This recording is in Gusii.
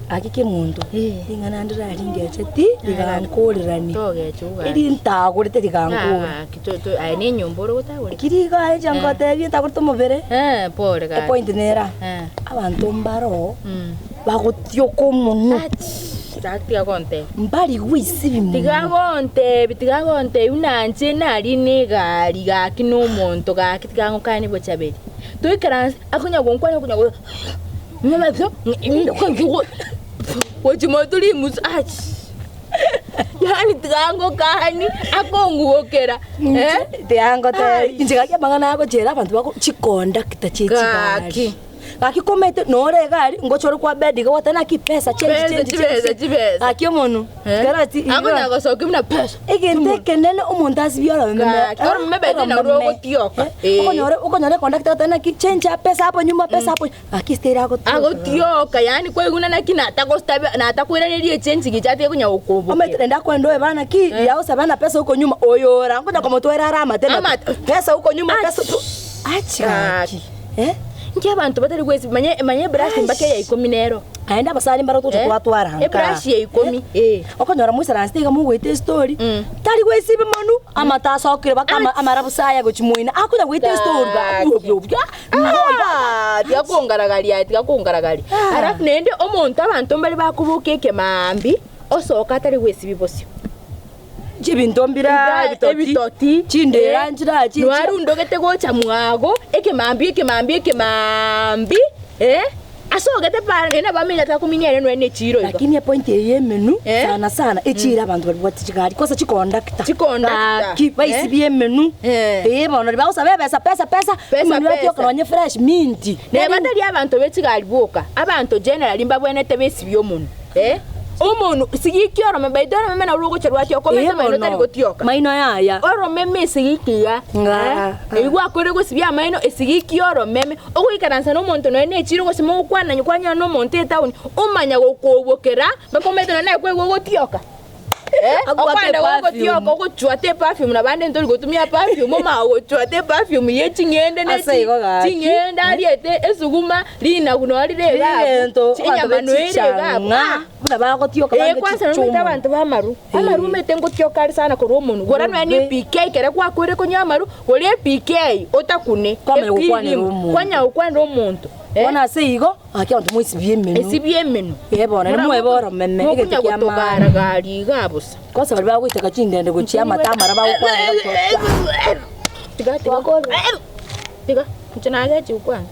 Gaki kemonto, Eh. ring'ana ndire aringecheti rigankorerani. Togecha ogaki. Eri ntagorete rigankora. Gaki to to aye na enyomba ore gotagorete. Ki rigo aye inche ngotebie ntagorete omobere, Eh, pole gaki. epoint nere aa, Eh. abanto mbaro Mm. bagotioka omonwe, Achi, gaki tiga gontebia. mbari goisibi monwe. Tiga gontebi, tiga gontebi buna inche narina egari gaki na omonto gaki tiga ngokanie bochaberi. Toikaranse, akonya gonkwania akonya go gochia motwe rimusu achi yaani tiga ngokanie akong'ugokera eh. Tiga ngotebie, inche gaki amang'ana agochera abanto bako chikondakta chie chigari. Gaki. Gaki komanyete nore egari ngocha ore kwa bed iga gwateba naki pesa change Pesa, change chibesa, change chibesa. gaki omonwe kerati iga Akonya gosokia buna pesa. egento ekenene omonto asibie oromeme Gaki, oromeme bete nario rogotioka. Eh. Okonyora okonyora econductor agoteba naki change ya pesa hapo nyuma pesa hapo gaki still agotioka Agotioka yaani kwaiguna naki natagostabi natakoiraneria echange gicha atige konya Omanyete gokobokera. naende akoenda oyo bana ki riria agosaba na pesa huko nyuma oyo ora nkonya komotwera are amate na Amate. pesa huko nyuma pesa Achi. achi gaki Gaki. eh. Inki abanto batari gwesi manya manya ebrush mpaka eya ikomi nero. Naende abasani mbaro togocha Eh, twatwara nka. ebrush ya ikomi, eh. Okonyora moisaransete iga mogoeta estori, Mm. tari gwesibi monwe, amato asokire baka ama- amarabu saya gochia moino, akonya goeta estori Gaki. Ah, tiga kongaragaria tiga kongaragaria. Ah. Alafu naende omonto abanto mbare bakoboka ekemaambi, osoka atari gwesibi bosio. Chibinto mbire Iga ebitoti, ebitoti, chindera eh, nchire chi- nwarundogete gocha mwago, ekemaambia ekemaambia ekemaambi, eh, asogete para naende nabo amenyete akominia ere nonya na echiro iga. Lakini epoint eye y'emenu Eh. sana sana echire abanto baria babwate chigari kwanza chikondakta Chikondakta, gaki baisibie emenu Eh. eh bono riria bagosaba ebesa pesa pesa Pesa, omonu pesa. atioka nonye fresh minti Neba tari abanto be chigari boka, abanto generally mbabwenerete besibie omonwe, eh. Omonwe, sigiki orome, by the way oromeme nabo rogocha rwatioka omanyete Eh, maino bono. tari gotioka. Maino yaya. Oromeme esigiki iga, Ng'a, eh, eywo gwakorire gosibia amaino esigiki oromeme, ogoikaransa na omonto nonya na echiro gose mogokwanani kwanyora na omonto etaoni, omanya gokobokera mpaka omanyete nonya naye kwaigwa ogotioka. Eh, Agoaka okwenda eperfume. gogotioka ogochwata eperfume na bande ntori gotumia eperfume omanye gochwata eperfume ye ching'ende ne Ase igo gaki. ching'ende ariete esuguma Rinagu noyo rire iga abwo, Egento abanto enyama noyo ere iga abwo. bechichang'a buna bagotioka Ee, bange kwanza nomanyete chichuma. abanto b'amaru, amaru omanyete ngotioka are sana korwa omonwe, gora nonya na Bobe. epk ekere gwakorire konywa amaru, gora epk otakune, Kwamanya gokwanera epirimu, omonto. kwanya gokwanera omonto eh. Bono ase igo, gaki abanto moisibie emenwa. Esibie emenwa. Ee bono, Mora moebe oromeme, egento mokonya kia maana. gotogara gari iga bosa. Kwanza baria bagoiteka chindende gochia amato amara bagokwana Tiga tiga. Twakorire. Tiga, inche nagechiwu kwanza.